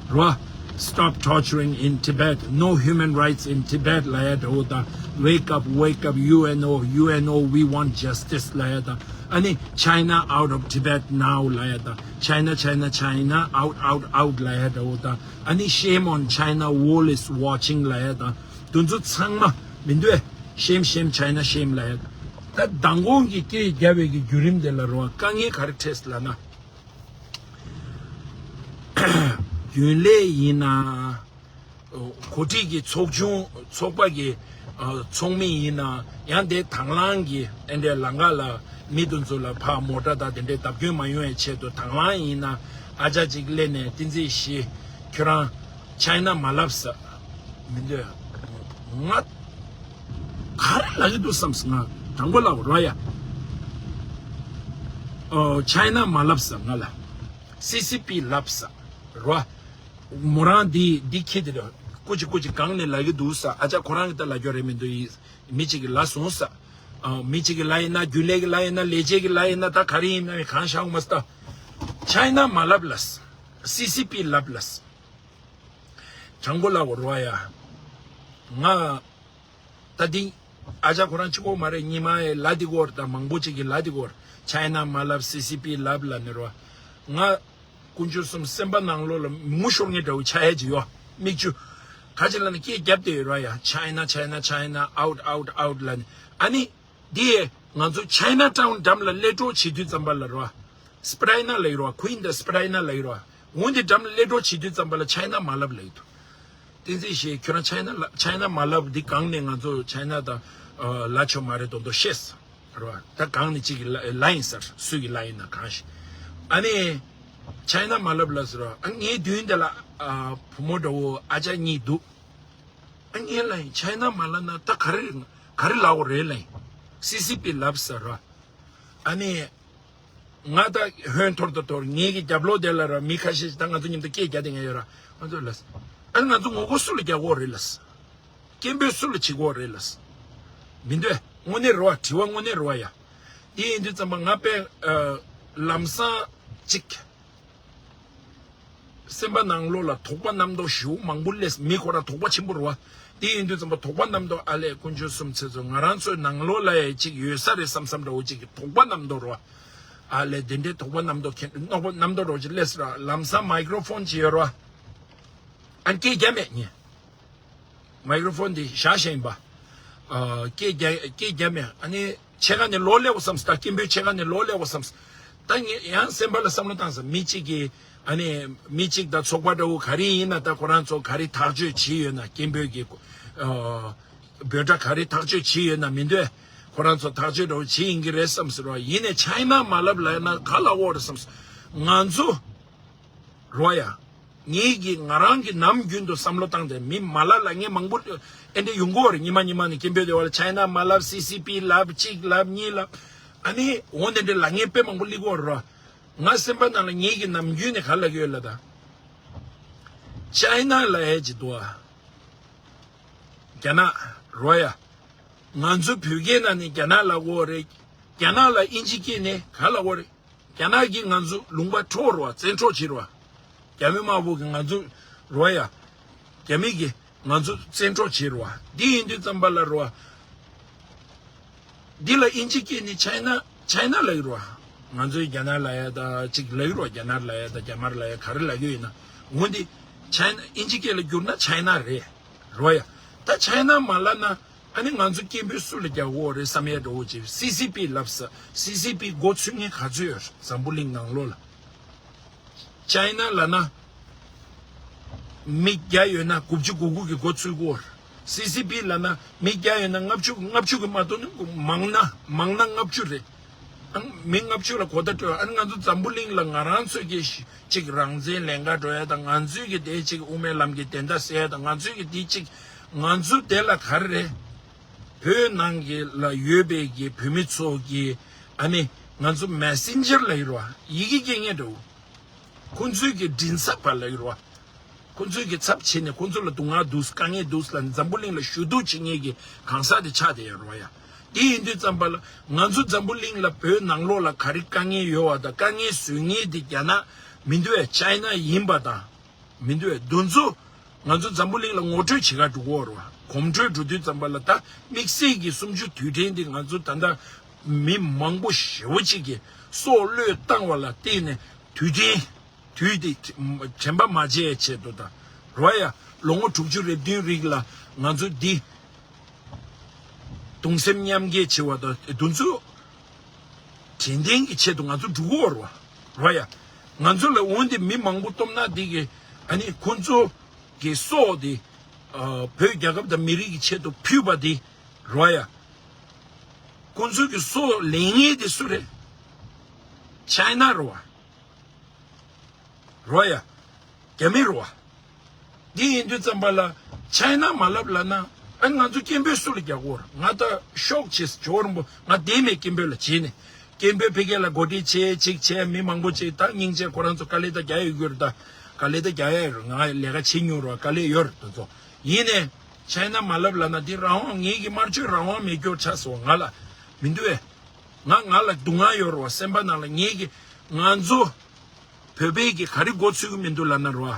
རོ། Stop torturing in Tibet, no human rights in Tibet ལབ་ཡ་འདྲ་བོ་དང་། Wake up, wake up, U N O, U N O, we want justice ལབ་ཡ་དང་། ཨ་ནི། China out of Tibet now ལབ་ཡ་དང་། China, China, China out, out, out ལབ་ཡ་འདྲ་བོ་དང་། ཨ་ནི། Shame on China, world is watching ལབ་ཡ་དང་། དེ་ཚོ་ཚང་མ་མི་འདུག་ཨེ། Shame, shame, China, shame ལབ་ཡ། ད་མདང་དགོང་གི་སྐད་རྒྱབ་པའི་གི་བརྒྱུད་རིམ་དེ་ལ་རོ། དཀའ་ངལ་ག་རེ་འཕྲད་སོང་ལབ་ན། རྒྱུན་ལས་ཡིན་ན། འགོ་ཁྲིད་ཀྱི་ཚོགས་ཆུང་ཚོགས་པ་གི་ ཚོགས་མི་ཡིན་ན་ཡང་དེ་དང་བླངས་ཀྱི་ཨེ་འདྲའི་ལམ་ཁ་ལ་མི་དེ་ཚོ་ལ་ཕར་མོ་ཊ་དང་དེ་འདྲའི་བརྡབ་སྐྱོན་མ་ཡོང་བའི་ཆེད་དུ་དང་བླངས་ཡིན་ན་ཨ་ཅག་ཅིག་སླེབས་ནས་བསྟན་འཛིན་བཞི་ཁྱོད་རང་ཆའི་ན་མ་ལབ་ས་མི་འདོད། ང་ག་རེ་ལབ་ཀྱི་འདུག་བསམ་སོང་། ང་དྲང་པོ་ལབ་རོགས་ཡ། ཨོ་ཆའི་ན་མ་ལབ་ས་ང་ལ་སི་སི་པི་ལབ་ས་རོ། མོ་རང་འདི་འདི་ཁྱེད་དེ་ལ་ཀུ་ཅི་ཀུ་ཅི་གང་ནས་ལབ་ཀྱི་འདུག་ས། ཨ་ཅག་ཁོ་རང་གི་ད་ལབ་རྒྱུ་རེད་མི་འདུག་ཡིན། མི་གཅིག་གིས་ལབ་སོང་ས། ཨ་མི་གཅིག་གིས་ལབ་ཡིན་ན་རྒྱུན་ལས་ཀྱིས་ལབ་ཡིན་ན་ལས་བྱེད་ཀྱིས་ལབ་ཡིན་ན་ད་ག་རེ་ཡིན་ན་གང་ཤག་མ་སྟ། ཆའི་ན་མ་ལབ་ལ་ས། སི་སི་པི་ལབ་ལ་ས། དྲང་པོ་ལབ་རོགས་ཡ། ང་ད་འདི་ཨ་ཅག་ཁོ་རང་གཅིག་པོ་མ་རེད། ཉི་མ་ཡི་ལ་འདི་གོ་ར་ད་མང་པོ་ཅིག་གིས་ལ་འདི་གོ་ར་ཆའི་ན་མ་ལབ་སི་སི་པི་ལབ་ལ་ནི་རོ། ང་དཀོན་མཆོག་གསུམ་སེམས་པ་ནང་ལོགས་ལ་མི་ངུ་ཤོར་ངེས་འདྲ་བོ་ཆགས་ཡ་ཅིག་ཡོད། མིག་ཆུ་ག་ཅི་ལ་ནི་སྐད་རྒྱབ་བསྡད་ཡོད་ར་ཡ། ཆའི་ན་ཆའི་ན་ཆའི་ན་out out out ལ་ནི་ཨ་ནི། འདི་ང་ཚོ་ཆའི་ན་ཊའུན་འགྲམ་ལ་སླེབས་འགྲོ་བྱེད་དུས་ཙམ་པ་ལ་རོ། སི་པི་རའི་ན་ལ་ཡོད་རོ། ཁུ་ཡིན་ད་སི་པི་རའི་ན་ལ་ཡོད་རོ། འོན་ཏེ་འགྲམ་ལ་སླེབས་འགྲོ་བྱེད་དུས་ཙམ་པ་ལ་ཆའི་ན་མ་ལབ་ལ་ཡོད་དོ། བསྟན་འཛིན་ཞེས་ཁྱོད་རང་ཆའི་ན་ལ་ཆའི་ན་མ་ལབ་འདི་གང་ནས་ང་ཚོ་ཆའི་ན་དང་ལ་ཆོ་མ་རེད་དོ་དོ་ཤེས་རོ། ད་གང་ནས་ཅིག་གི་ལ་ལ་ཡིན་ཟེར། སུ་གི་ལ་ཡིན་ན་གང་ཞིག་ཨ་ནི་ཆའི་ན་མ་ལབ་ལ་ཟེར་རོ། ཨ་ངའི་མདུན་དེ་ལ་བུ་མོ་འདྲ་བོ་ཨ་ཅག་གཉིས་འདུག་ཨ་ངའི་ལ་ཡིན་ཆའི་ན་མ་ལབ་ན་ད་ག་རེ་ག་རེ་ལབ་དགོས་རེད་ལ་ཡིན། སི་སི་པི་ལབ་ས་རོ། ཨ་ནི། ང་ད་ཧོན་ཐོར་དུ་ཐོར་ངེད་ཀྱི་རྒྱབ་ལོགས་དེ་ལ་ར་མི་ཁ་ཤས་ཤིག་ད་ང་ཚོ་མཉམ་དུ་སྐད་རྒྱག་བསྡད་མཁན་ཡོད་ར། ང་ཚོ་ལ། ཨ་ནི་ང་ཚོ་ངོ་རྒོལ་སུ་ལ་རྒྱག་དགོས་རེད་ལ། སྐད་འབོད་སུ་ལ་བྱེད་དགོས་རེད་ལ། མི་འདོད། དངོས་གནས་རེད་བ། དྲི་བ་དངོས་གནས་རེད་བ་ཡ། དེ་ཡིན་དུས་ཙམ་པ་ང་དཔེ་ལམ་སང་གཅིག་སེམས་པ་ནང་ལོགས་ལ་དོགས་པ་རྣམ་རྟོག་ཞེ་པོ་མང་པོ་སླེབས། མི་ཁོ་རང་དོགས་པ་ཆེན་པོ་རེད་བ། དེ་ཡིན་དུས་ཙམ་པ་དོགས་པ་རྣམ་རྟོག་ཨ་ལས་དཀོན་མཆོག་གསུམ་ཚེ་ཚོ་ང་རང་ཚོའི་ནང་ལོགས་ལ་ཡ་ཅིག་ཡོད་ས་རེད་བསམ་བསམ་འདྲ་བོ་ཅིག་གི་དོགས་པ་རྣམ་རྟོག་རེད་བ། ཨ་ལས་དེ་འདྲའི་དོགས་པ་རྣམ་རྟོག་ཁྱེད་རྣོག་པ་རྣམ་རྟོག་འདྲ་བོ་ཅིག་སླེབས་སོང་ར། ལམ་སང་མའི་ཀྲོ་ཕོན་ཅིག་ཡོད་ར། ཨ་ནི་སྐད་རྒྱབ་མེད་ཉེ། མའི་ཀྲོ་ཕོན་དེ་བཞག་བཞག་ཡིན་པ། ཨ་སྐད་རྒྱབ་སྐད་རྒྱབ་མེད། ཨ་ནི་ཕྱེད་ཀ་ནས་ལོག་སླེབས་བསམ་སྟ། སྐད་འབོད་ཕྱེད་ཀ་ནས་ལོག་སླེབས་བསམ། ད་ངས་ཡང་སེམས་པ་ལ་བསམ་བློ་བཏང་ས། མི་གཅིག་གིས་ཨ་ནི་མི་གཅིག་དང་ཚོགས་པ་འདྲ་བོ་ག་རེ་ཡིན་ན་ད་ཁོ་རང་ཚོ་ག་རེ་ཐག་གཅོད་བྱས་ཡོད་ན། སྐད་འབོད་ཀྱི་ཨ་འབོད་སྒྲ་ག་རེ་ཐག་གཅོད་བྱས་ཡོད་ན་མི་འདོད། ཁོ་རང་ཚོ་ཐག་གཅོད་འདྲ་བོ་བྱས་ཡིན་གྱི་རེད་བསམ་ཟེར་བ་ཡིན་ནས་ཆའི་ན་མ་ལབ་ལབ་ན་ག་ལབ་དགོས་རེད་བསམ། ང་ཚོ་རོ་ཡ། ངེད་ཀྱིས་ང་རང་གི་ནམ་རྒྱུན་དུ་བསམ་བློ་བཏང་སྟེ་མི་མ་ལ་ལ་ངས་མང་པོ་ཨེ་འདྲ་ཡོང་གི་ཡོད་རེད། ཉི་མ་ཉི་མ་ནས་སྐད་འབོད་དེ་བ་ལ་ཆའི་ན་མ་ལབ། སི་སི་པི་ལབ། གཅིག་ལབ། གཉིས་ལབ། ཨ་ནི་འོ་དེ་འདྲ་ལ་ངས་དཔེ་མང་པོ་སླེབས་ཀྱི་ཡོད་རེད། ང་སེམས་པ་ནང་ལ་ངེད་ཀྱིས་ནམ་རྒྱུན་ནས་ག་ལབ་ཀྱི་ཡོད་ལབ་ད། ཆའི་ན་ལབ་ཡས་ཅིག་འདུག་ཨ། རྒྱ་ནག་རོ་ཡ། ང་ཚོ་བོད་སྐད་ནང་ནས་རྒྱ་ནག་ལབ་ཀྱི་ཡོད་རེད། རྒྱ་ནག་ལ་དབྱིན་ཇི་སྐད་ནས་ག་ལབ་ཀྱི་ཡོད་རེད། རྒྱ་ནག་གིས་ང་ཚོ་ལུང་པ་འཕྲོག་རོགས་བཙན་འཕྲོག་བྱེད་རོགས། རྒྱ་མི་དམར་པོ་གིས་ང་ཚོ་རོགས་ཡ། རྒྱ་མི་གིས་ང་ཚོ་བཙན་འཕྲོག་བྱེད་རོགས། འདི་ཡིན་དུས་ཙམ་པ་ལ་རོགས། འདི་ལ་དབྱིན་ཇི་སྐད་ནས་ཆའི་ན་ཆའི་ན་ལབ་ཀྱི་རོགས། ང་ཚོས་རྒྱ་ནག་ལབ་ཡ་ད་ཅིག་ལབ་ཀྱི་རོགས། རྒྱ་ནག་ལབ་ཡ་ད་རྒྱ་དམར་ལབ་ཡ་ག་རེ་ལབ་ཀྱི་ཡོད་ན། འོན་ཏེ་ཆའི་ན་དབྱིན་ཇི་སྐད་ལ་བསྒྱུར་ན་ཆའི་ན་རེད་རོགས་ཡ། ད་ཆའི་ན་མ་ལབ་ན། ཨ་ནི་ང་ཚོ་སྐད་འབོད་སུ་ལ་རྒྱག་དགོས་རེད་བསམ་ཡས་འདྲ་བོ་ཅིག་སི་སི་པི་ལབ་ས། སི་སི་པི་མགོ་ཚོས་མཁན་ག་ཚོད་ཡོད་འཛམ་བུ་གླིང་ནང་ལོགས་ལ། ཆའི་ན་ལབ་ན་མི་བརྒྱ་ཡོད་ན་དགུ་བཅུ་གོ་དགུ་གི་མགོ་ཚོས་དགོས་རེད། སི་སི་པི་ལབ་ན་མི་བརྒྱ་ཡོད་ན་ལྔ་བཅུ་ལྔ་བཅུ་གི་མ་གཏོགས་ནི་མང་ན་མང་ན་ལྔ་བཅུ་རེད། ཨང་མི་ལྔ་བཅུ་ལ་གོ་བརྡ་སྤྲོད། ཨ་ནི་ང་ཚོ་འཛམ་བུ་གླིང་ལ་ང་རང་ཚོས་ཀྱི་ཅིག་རང་བཙན་ལེན་ག་འགྲོ་ཡ་དང་། ང་ཚོས་ཀྱི་དེ་ཅིག་དབུ་མའི་ལམ་གྱི་བདེན་མཐའ་གསལ་ཡ་དང་། ང་ཚོས་ཀྱི་དེ་ཅིག་ང་ཚོ་དེ་ལ་ག་རེ་རེད། བོད་ནང་གི་ལ་ཡོད་པའི་གི་བོད་མི་ཚོ་གི་ཨ་ནི་ང་ཚོ་མེ་སེན་ཇར་ལབ་ཀྱི་རེད་བ། ཡི་གེ་སྐྱེལ་མཁན་འདྲ་བོ། ཁོང་ཚོའི་གི་མགྲིན་ཚབ་པ་ལབ་ཀྱི་རེད་བ། ཁོང་ཚོའི་གི་ཚབ་བྱས་ནས་ཁོང་ཚོ་ལ་སྡུག་བསྔལ་འདུག་དཀའ་ངལ་འདུག་ལ་འཛམ་བུ་གླིང་ལ་ཞུ་གཏུག་བྱེད་མཁན་གི་གང་ཟག་དེ་ཆགས་བསྡད་ཡོད་རེད་བ་ཡ། དེ་ཡིན་དུས་ཙམ་པ་ལ་ང་ཚོ་འཛམ་བུ་གླིང་ལ་བོད་ནང་ལོགས་ལ་ག་རེ་དཀའ་ངལ་ཡོད་བ་དང་། དཀའ་ངལ་བཟོ་མཁན་དེ་རྒྱ་ནག་མི་འདུག་བས། ཆའི་ན་ཡིན་པ་དང་མི་འདུག་བས། འདི་ཚོ་ང་ཚོ་འཛམ་བུ་གླིང་ལ་ངོ་སྤྲོད་བྱེད་ག་འགྲོ་གི་ཡོད་རེད་བ། གོམ་བགྲོད་འགྲོ་དུས་ཙམ་པ་ལ་ད་དམིགས་བསལ་གྱི་གསུམ་བཅུ་དུས་དྲན་འདི་ང་ཚོ་ད་ལྟ་མི་མང་པོ་ཞེ་པོ་ཅིག་གིས་སྲོག་བློས་བཏང་བ་ལ་བརྟེན་ནས་དུས་དྲན། དུས་དེ་དྲན་པ་མ་བརྗེད་ཆེད་དུ་དང་། རོ་ཡ། ལོ་ངོ་དྲུག་ཅུ་རེ་བདུན་རིང་ལ་ང་ཚོ་འདི་གདུང་སེམས་མཉམ་སྐྱེད་བྱེད་པ་དང་། འདི་ཚོ་དྲན་རྟེན་གྱི་ཆེད་དུ་ང་ཚོ་འགྲོ་གི་ཡོད་རེད་བ། རོ་ཡ། ང་ཚོ་ལ་འོན་ཏེ་མི་མང་པོ་སྟོབས་ན་འདི་གི་ཨ་ནི་ཁོ་ཚོ་གི་སྲོག་དེ་ བོད་རྒྱལ་ཁབ་དང་མི་རིགས་ཀྱི་ཆེད་དུ་ཕུལ་བ་དེ་རོ་ཡ། ཁོང་ཚོ་གི་སྲོག་ལེན་མཁན་དེ་སུ་རེད། ཅའི་ན་རོ་བ། རོ་ཡ། རྒྱ་མི་རོ་བ། འདི་ཡིན་དུས་ཙམ་པ་ལ་ཅའི་ན་མ་ལབ་ལབ་ན། ཨ་ང་ཚོ་སྐད་འབོད་སུ་ལ་རྒྱག་གོ་ར། ང་ད་ཤོག་ཆེས་ཇོ་རིན་པོ་ང་བསྡད་མེད་སྐད་འབོད་ལ་བྱས་ནས། སྐད་འབོད་ཕ་གི་ལ་གོ་སྒྲིག་བྱས་ཅིག་བྱས། མི་མང་པོ་ཅིག་ད་སྙིང་རྗེ་ཁོ་རང་ཚོ་དཀའ་ལས་ད་རྒྱག་ཡོད་རྒྱུ་རེད། ད་དཀའ་ལས་ད་རྒྱག་ཡ་ཡོད་རེད། ང་ལས་ཀ་བྱེད་མྱོང་ར། དཀའ་ལས་ཡོད་རེད་དེ་ཚོ། ཡིན་ནས་ཅའི་ན་མ་ལབ་ལབ་ན་འདི་རང་དབང་ངེད་ཀྱི་དམར་མཆོད་རང་དབང་མེད་སྐྱོར་ཆགས་སོང་ང་ལ་མི་འདུག་བས། ང་ང་ལ་སྡུག་བསྔལ་ཡོད་རེད་བ། སེམས་པ་ནང་ལ་ངེད་ཀྱི་ང་ཚོ་བོད་པའི་གི་ག་རེ་མགོ་ཚོས་ཀྱི་མི་འདུག་ལབ་ན་རོ།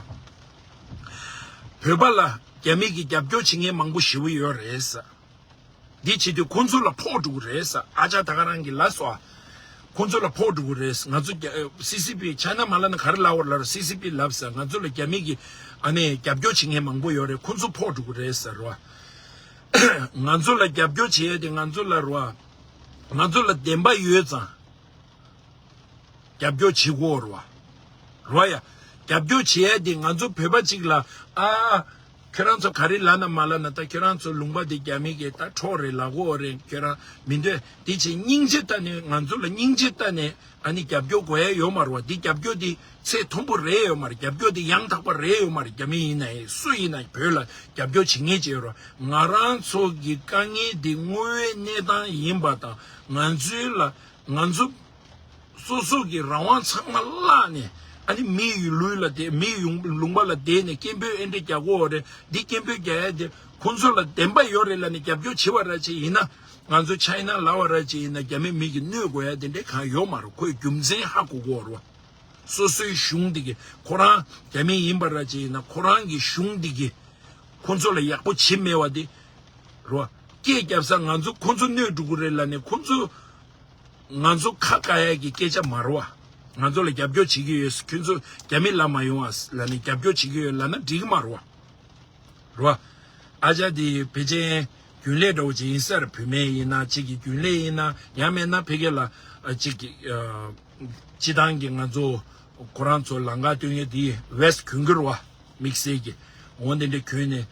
བོད་པ་ལ་རྒྱ་མི་གི་རྒྱབ་སྐྱོར་བྱེད་མཁན་མང་པོ་ཞེ་པོ་ཡོད་རེད་ས། འདི་བྱེད་དུས་ཁོང་ཚོ་ལ་ཕོག་འགྲོ་གི་རེད་ས། ཨ་ཅག་ད་ག་རང་གི་ལ་སོ། ཁོང་ཚོ་ལ་ཕོག་འགྲོ་གི་རེད་ས། ང་ཚོ་རྒྱ་སི་སི་པི་ཅའི་ན་མ་ལབ་ན་ག་རེ་ལབ་དགོས་རེད་ལབ་ར། སི་སི་པི་ལབ་ས། ང་ཚོ་ལ་རྒྱ་མི་གི་ཨ་ནི་རྒྱབ་སྐྱོར་བྱེད་མཁན་མང་པོ་ཡོད་རེད། ཁོང་ཚོ་ཕོག་འགྲོ་གི་རེད་ས་རོ། ང་ཚོ་ལ་རྒྱབ་སྐྱོར་བྱེད་ཡ་དེ་ང་ཚོ་ལ་རོ། ང་ཚོ་ལ་བདེན་པ་ཡོད་ཙང་། རྒྱབ་སྐྱོར་བྱེད་དགོས་རེད་བ། རེད་བ་ཡ། རྒྱབ་སྐྱོར་བྱེད་ཡ་དེ་ང་ཚོ་བོད་པ་གཅིག་ལ་ཨ། ཁྱོད་རང་ཚོ་ག་རེ་ལབ་ན་མ་ལབ་ན། ད་ཁྱོད་རང་ཚོ་ལུང་པ་དེ་རྒྱ་མི་གིས་ད་འཕྲོག་རེད་ལབ་དགོས་རེད། ཁྱོད་རང་མི་འདོད་དེ་བྱས། སྙིང་རྗེ་ལྟ་ནས་ང་ཚོ་ལ་སྙིང་རྗེ་ལྟ་ནས་ཨ་ནི་རྒྱབ་སྐྱོར་དགོས་ཡ་ཡོད་མ་རེད་བ། འདི་རྒྱབ་སྐྱོར་དེ་ཚད་མཐོན་པོ་རེད་ཡོད་མ་རེད། རྒྱབ་སྐྱོར་དེ་ཡང་དག་པ་རེད་ཡོད་མ་རེད། རྒྱ་མི་ཡིན་ན་ཡང་སུ་ཡིན་ན་ཡང་བོད་ལ་རྒྱབ་སྐྱོར་བྱེད་མཁན་ཅིག་ཡོད་རེད་བ། ང་རང་ཚོ་གི་དཀའ་ངལ་དེ་དངོས་ཡོད་གནས་སྟངས་ཡིན་པ་དང་། ང་ཚོའི་ལ་ང་ཚོ་སོ་སོ་གི་རང་དབང་ཚང་མ་བརླག་ནས། ཨ་ནི་མི་ཡི་ལུས་ལ་བསྡད། མི་ཡི་ལུང་པ་ལ་བསྡད་ནས་སྐད་འབོད་ཨེ་འདྲ་རྒྱག་གོ་རེད། འདི་སྐད་འབོད་རྒྱག་ཡ་དེ་ཁོང་ཚོ་ལ་བདེན་པ་ཡོད་རེད་ལབ་ནས་རྒྱབ་སྐྱོར་བྱེད་པ་ར་ཅིག་ཡིན་ན། ང་ཚོ་ཅའི་ན་ལབ་པ་ར་ཅིག་ཡིན་ན་རྒྱ་མི་མི་གི་གནོད་དགོས་ཡ་དེ་འདྲ་གང་ཡོད་མ་རེད། ཁོས་རྒྱུ་མཚན་ཧ་གོ་གོ་རེད་བ། སོ་སོའི་གཞུང་འདི་གི་ཁོ་རང་རྒྱ་མི་ཡིན་པ་ར་ཅིག་ཡིན་ན་ཁོ་རང་གི་གཞུང་འདི་གི་ཁོང་ཚོ་ལ་ཡག་པོ་བྱེད་མེད་བ་དེ་རོ། སྐད་རྒྱབ་ས་ང་ཚོ་ཁོང་ཚོ་གནོད་འགྲོ་གི་རེད་ལབ་ནས་ཁོང་ཚོ་ང་ཚོ་ཁ་བཀག་ཡ་གི་སྐད་ཆ་མ་རེད་བ། ང་ཚོ་ལ་རྒྱབ་སྐྱོར་བྱེད་ཀྱི་ཡོད། ཁྱོད་ཚོ་རྒྱ་མི་ལ་མ་ཡོང་བ་ལབ་ནས་རྒྱབ་སྐྱོར་བྱེད་ཀྱི་ཡོད་ལབ་ན་འགྲིག་གི་མ་རེད་བ། རེད་བ། ཨ་ཅག་དེ་ཕལ་ཆེར་རྒྱུན་ལས་འདྲ་བོ་ཅིག་ཡིན་ས་རེད། བུད་མེད་ཡིན་ན་གཅིག་གི་རྒྱུན་ལས་ཡིན་ན། ཡང་མིན་ན་ཕ་གི་ལ་ཨ་གཅིག་གི་ཨ། སྤྱི་བཏང་གི་ང་ཚོ་ཁོ་རང་ཚོ་ལམ་ཁ་སྟོན་མཁན་དེ་ཝེ་སི་གྱོན་གྱི་རེད་བ། དམིགས་བསལ་གྱི་འོ་འདི་འདྲ་གྱོན་ནས།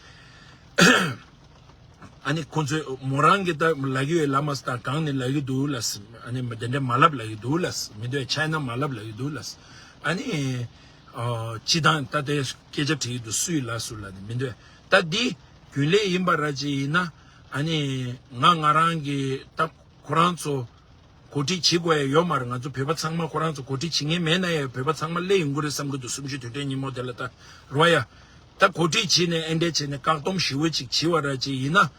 ཨ་ནི་ཁོ་ཚོས་མོ་རང་གིས་ད་ལབ་ཀྱི་ཡོད་ལབ་མ་སོང་། ད་གང་ནས་ལབ་ཀྱི་འདུག་ལབ་སོང་། ཨ་ནི་དེ་འདྲ་མ་ལབ་ལབ་ཀྱི་འདུག་ལབ་སོང་། མི་འདོད་ཅའི་ན་མ་ལབ་ལབ་ཀྱི་འདུག་ལབ་སོང་། ཨ་ནི་ཨ་སྤྱི་བཏང་ད་དེ་སྐད་ཆ་དྲིས་ཀྱི་འདུག་སུས་ལབ་སུ་ལབ་ནས་མི་འདོད། ད་འདི་རྒྱུན་ལས་ཡིན་པ་ར་ཅིག་ཡིན་ན། ཨ་ནི་ང་ང་རང་གི་ད་ཁོ་རང་ཚོ་གོ་སྒྲིག་བྱེད་དགོས་ཡ་ཡོད་མ་རེད། ང་ཚོ་བོད་པ་ཚང་མ་ཁོ་རང་ཚོ་གོ་སྒྲིག་བྱེད་མཁན་མེད་ན་ཡང་བོད་པ་ཚང་མ་སླེབས་ཡོང་གི་རེད་བསམ་གྱི་འདུག་གསུམ་བཅུ་དུས་དྲན་ཉིན་མོ་དེ་ལ་ད་རོ་ཡ། ད་གོ་སྒྲིག་བྱས་ནས་ཨེ་འདྲས་བྱས་ནས་བཀག་སྡོམ་ཞེ་པོ་ཅིག་བྱས་པ་ར་ཅིག་ཡིན་ན།